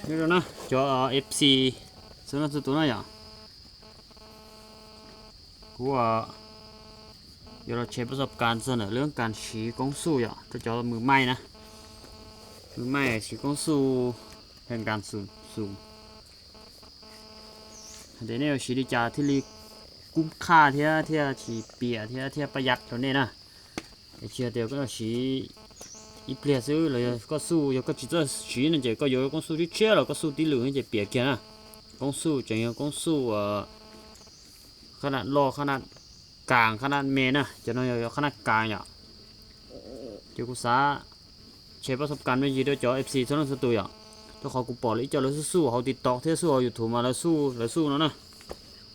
Nyob zoo na cov F C txhua leej txhua tus na yom, kuv yuav los share pab xov kas txog ntawm lub kas siv koob xuj yom, rau cov mws maij na, mws maij siv koob xuj, pheej kas xum xum, hais tias nej yuav siv li cas thiaj li kub qhaj thiab thiaj tsis piam thiab thiaj paj yaj rau nej na. Es tsis hais tias koj siv ib pliag xwb los yog koj xuj, yog koj tsis txawj siv no ces koj yuav koob xuj tshiab tshiab los koj xuj tib lwm ces piam kiag na. Koob xuj tseem yog koob xuj qhab naj loj, qhab naj kas, qhab naj me na, cov no yog qhab naj kas yom. Ces kuv xav share pab xov kas me ntsis rau cov F C txhua leej txhua tus yom, rau qhov kuv pom lawv ib co lawv xuj xuj hauv TikTok thiab xuj hauv YouTube mas lawv xuj, lawv xuj no na.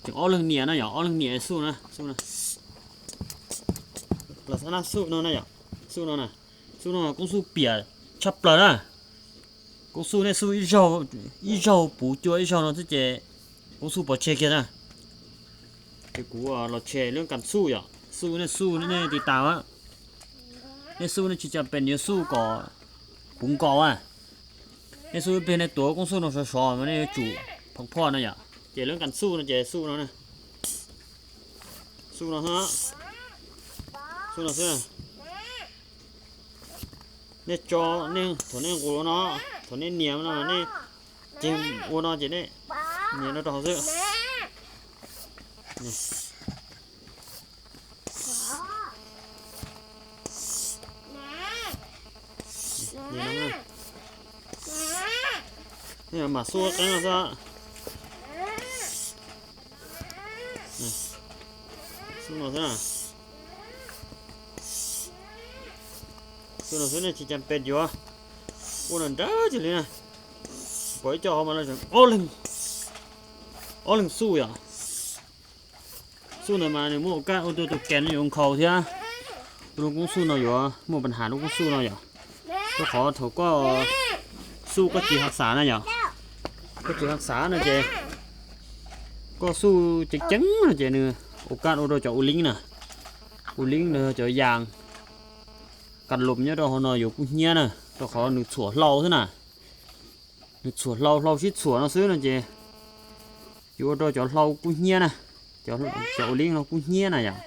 Tseem ob leeg niam na yom, ob leeg niam xuj na, xuj na. Los xav na xuj no na yom, xuj no na, xuj no koob xuj piam tshaj plaws na. Koob xuj nej xuj ib zaug, ib zaug puv cua ib zaug no xwb ces koob xuj pov tseg kiag na. Ces kuv los share lub kas xuj yom, xuj nej xuj nej tiv tas, nej xuj nej tsis cam pes yuav xuj kom puv nkaus a. Nej xuj ib pliag nej tuav koob xuj no sov sov mas nej yuav tsum phom phoj no yom. Ces lub kas xuj no ces xuj no, xuj no, xuj no xwb. Nej tso, nej thaum nej nqus no, thaum nej nias no nej ceg ua no ces nej nias no rau hauv xwb. Mam xuj qeeb no xwb. Xuj no xwb, xuj no xwb nej tsis cam pes yuav ua nrawm nrawm li na. Pom ib co hauv mas ob leeg xuj yom. Xuj ntawd mas nws muaj kaj ua rau tus kas no yuav nkhaus thiab. Lub koob xuj no yuav muaj pab has lub koob xuj no yom. Rau qhov thaum koj xuj koj tsis hav xav na yom, koj tsis hav xav no ces koj xuj ceev ceev no ces nws ua kaj ua rau cov u lib na, u lib los cov yas kas lum nyob rau hauv no yuav kub hnyiab na, rau qhov nws txhuam hlau xwb na. Nws txhuam hlau, hlau sib txhuam no xwb no ces yuav ua rau cov hlau kub hnyiab na, cov u lib hlau kub hnyiab na yom.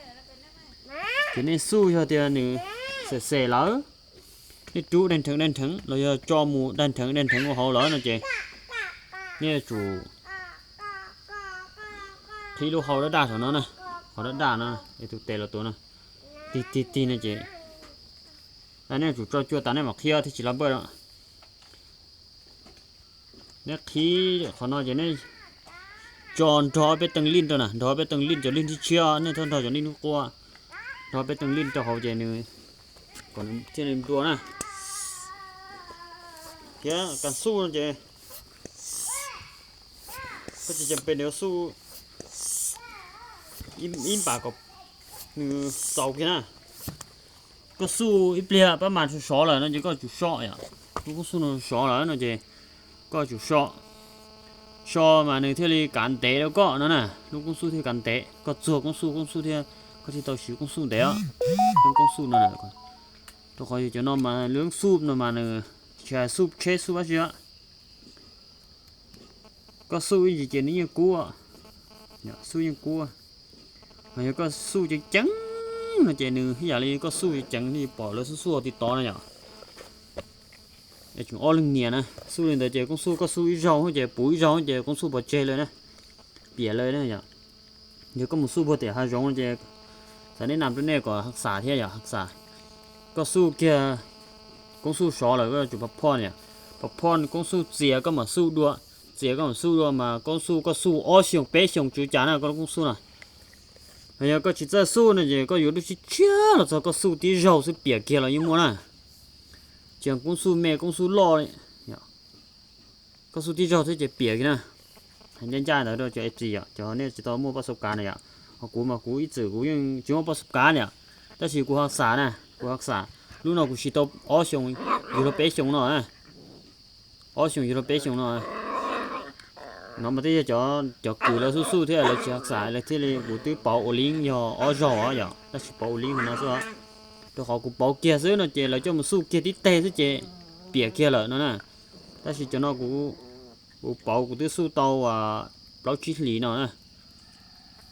Ces nej xuj yog tias nws xem xem lawm, nej rub dai nrheev dai nrheev los yog tso mus dai nrheev dai nrheev ua hauv lawm no ces nej yuav tsum qhib lub hau daj daj saum no na, hau daj daj no, tus tes los tuav no, tig tig tig no ces nej yuav tsum tso cua tas nej mam qhib thiaj tsis lab npawj no. Nej qhib qhov no ces nej tso nrog peb teeg lij rau na, nrog peb teeg lij, cov lij ntshiab tshiab nej txhob nrog cov lij nub quaj, nrog peb teeg lij rau hauv ces nws kom thiaj li nplua na. Thiab kas xuj no ces koj tsis cam pes yuav xuj ib npam kom nws xaus kiag na. Koj xuj ib pliag pab mas sov sov lawm no ces koj tsum so yom. Lub koob xuj no sov lawm no ces koj tsum so, so mas nws thiaj li kav ntev rau koj no na. Lub koob xuj thiaj kav ntev, koj txuag koob xuj, koob xuj thiaj, koj thiaj tau siv koob xuj ntev os. Lub koob xuj no na, rau qhov yog cov no mas lub xuj no mas nws tsis hais xuj tsheb xuj dab tsi os. Koj xuj ib ntsis ces nws yeej kub, xuj yeej kub. Ho yog koj xuj ceev ceev no ces nws ib yam li koj xuj ceev ceev li pom lawv xuj xuj hauv TikTok na yom. Es tseem ob leeg niam na, xuj li ntawd ces koob xuj koj xuj ib zaug ces puv ib zaug ces koob xuj pov tseg lawm na, piam lawm na yom. Yog koj mus xuj puag tim hav zoov ces xav nej nam rau nej kom hav xav thiab yom, hav xav. Koj xuj kiag koob xuj sov lawm koj tsum pab phoj na yom, pab phoj koob xuj txias koj mam xuj dua, txias koj mam xuj dua mas koob xuj koj xuj ob xyoos peb xyoos tswv cas na koj lub koob xuj na. Yog koj tsis txawj xuj no ces koj yuav lub tshiab tshiab los txog koj xuj tib zaug xwb piam kiag los yeej muaj na. Tsis koob xuj me koob xuj loj li, koj xuj tib zaug xwb ces piam kiag na. Hais ncaj ncaj ntawd rau cov F C yom, cov nej tsis tau muaj pab xov kav na yom. Ho kuv mas kuv ib txwm kuv yeej tsis muaj pab xov kav na yom, tab sis kuv ho xam na, kuv ho xam. Lub no kuv siv tau ob xyoos yug luag peb xyoos no, ob xyoos yug luag peb xyoos no. No mas twb yog cov, cov kws lawv xuj xuj thiab lawv tsis ho xam lawv thiaj li, kuv twb pauv ua lib yog ob zaug os yom, tab sis pauv ua lib hauv no xwb os. Rau qhov kuv pauv kiag xwb no ces lawv coj mus xuj kiag tib teg xwb ces piam kiag lawm no na. Tab sis cov no kuv Kuv pauv kuv twb xuj tau plaub tsib hlis no na.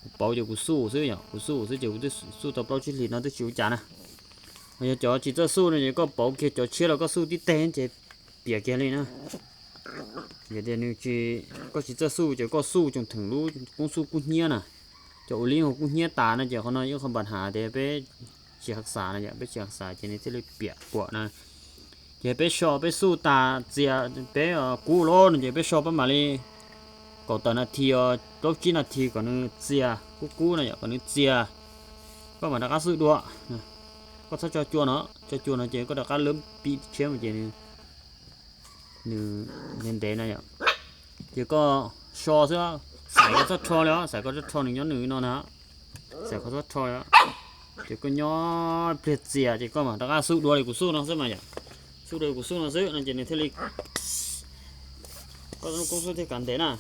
Kuv pauv ces kuv xuj xwb yom, kuv xuj xwb ces kuv twb xuj tau plaub tsib hlis no twb tsis ua cas na. Yog cov tsis txawj xuj no ces koj pauv kiag cov tshiab los koj xuj tib teg ces piam kiag li na. Yog tias nws tsis, koj tsis txawj xuj ces koj xuj tsoos theem lub koob xuj kub hnyiab na. Cov ua li kub hnyiab tas no ces qhov no ib qho npam has tias peb tsis hav xav no yom, peb tsis hav xav ces nws thiaj li piam puam na. Ces peb so peb xuj tas txias, peb kub lawm no ces peb so pab mam li kaum tawm nas this os, plaub tsib nas this kom nws txias kub kub no yom, kom nws txias, koj mam rov qab xuj dua. Koj txhob tso cua no, tso cua no ces koj rov qab lawb pib tshiab mus ces nws ntev ntev na yom. Ces koj so xwb, xaim koj txhob rho li os, xaim koj txhob rho nws nyob nws no na. Xaim koj txhob rho li os. Ces koj nyob pliag txias ces koj mam rov qab xuj dua li kuv xuj no xwb mas yom. Xuj dua li kuv xuj no xwb no ces nws thiaj li, koj lub koob xuj thiaj kav ntev na.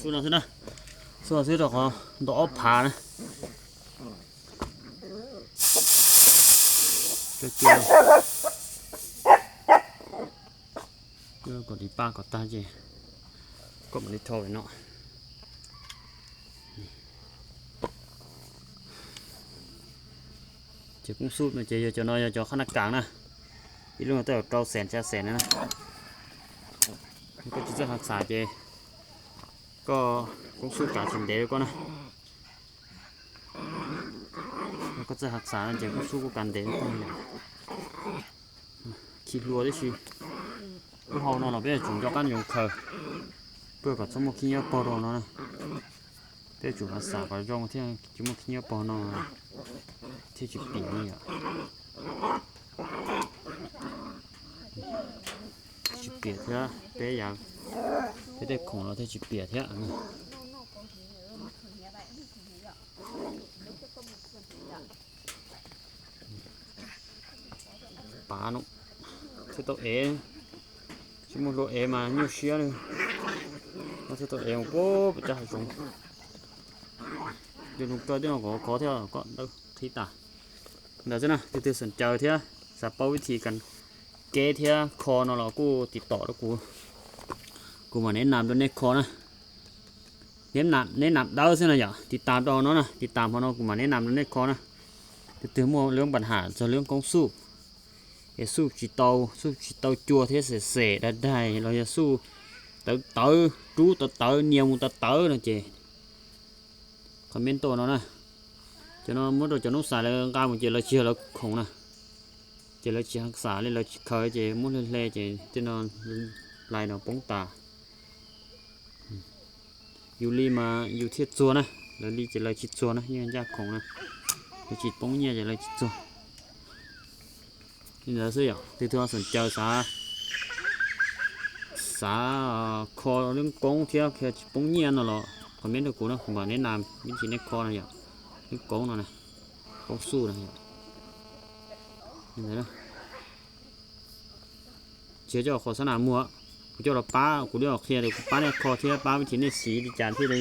Xuj no xwb na, xuj no xwb rau qhov ntau ob phav na. Kom li paj kom tag ces koj mam li rho no. Ces koob xuj no ces yog cov no yog cov qhab naj kas na, ib lub no twb yog rau xees xya xees na. Koj tsis txawj hav xav ces koj koob xuj kav tsis ntev rau koj na. Koj txawj hav xav no ces koob xuj kuj kav ntev rau koj. Khi hlua tib si. Lub hau no los peb yuav tsum nco qab ntsoov khaws, pab kom txhob muaj khib nyiab pog rau no na. Peb yuav tsum hav xav kom zoo thiaj tsis muaj khib nyiab pog no thiaj tsis piam li yom. Tsis piam thiab peb yav, peb tej khoom los thiaj tsis piam thiab. Pav no thiaj tau ev, tsis muaj hlua ev mas nyuaj siab li. No thiaj tau ev mus pem caj hav zoov. Yog zoo kawg twb no kom khov thiab kom ntawd qhib tas. Ntawd xwb na, tus twg xom caw thiab xav paub vib thi kab keb thiab kho no los kuj tiv tom rau kuv, kuv mam neb nam rau nej kho na. Neb nam dawb xwb no yom, tiv tam rau no na, tiv tam hov no kuv mam neb nam rau nej kho na. Tus twg muaj lub npam ham txog lub koob xuj es xuj tsis tau, xuj tsis tau cua thiab xem xem daig daig los yog xuj tawv tawv, rub tawv tawv, nias mus tawv tawv no ces comment tuaj no na. Cov no muab rau cov noob xas lawv nqa mus ces lawv tsis yog lawv khoom na. Ces lawv tsis hav xav li, lawv tsis khaws ces muab hle hle ces tej no lais no poob tas. Yus li mas yus thiaj txuag na, lawv li ces lawv tsis txuag na, yeej ncaj khoom na. Lawv tsis poob nyiaj ces lawv tsis txuag. Li ntawd xwb yom, tus twg xom caw xav, xav kho lub koob thiab kho tsis poob nyiaj no los comment rau kuv na, kuv mam neb nam vib thi nej kho no yom. Lub koob no na, koob xuj no yom. Li ntawd na. Tsis yog coj qhov xab nas muag, kuv coj los pab, kuv li qhia tias kuv pab nej kho thiab pab vib thi nej siv li cas thiaj li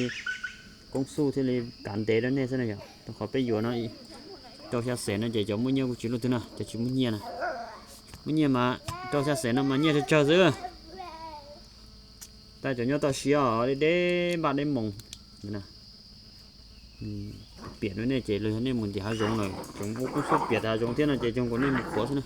koob xuj thiaj li kav ntev rau nej xwb na yom. Rau qhov peb yuav no rau xya xees no ces cov muaj nyiaj kuj tsis luaj twg na, cov tsis muaj nyiaj na. Muaj nyiaj mas rau xya xees no mas nyiaj tsawg tsawg xwb. Tab cov nyob toj siab os, deb deb npaj deb moos. Piam rau nej ces los yog nej mus ntim hav zoov lawm, tseem ua koob xuj piam tas hav zoov thiab no ces zoo nkaus nej mus qhuav xwb na.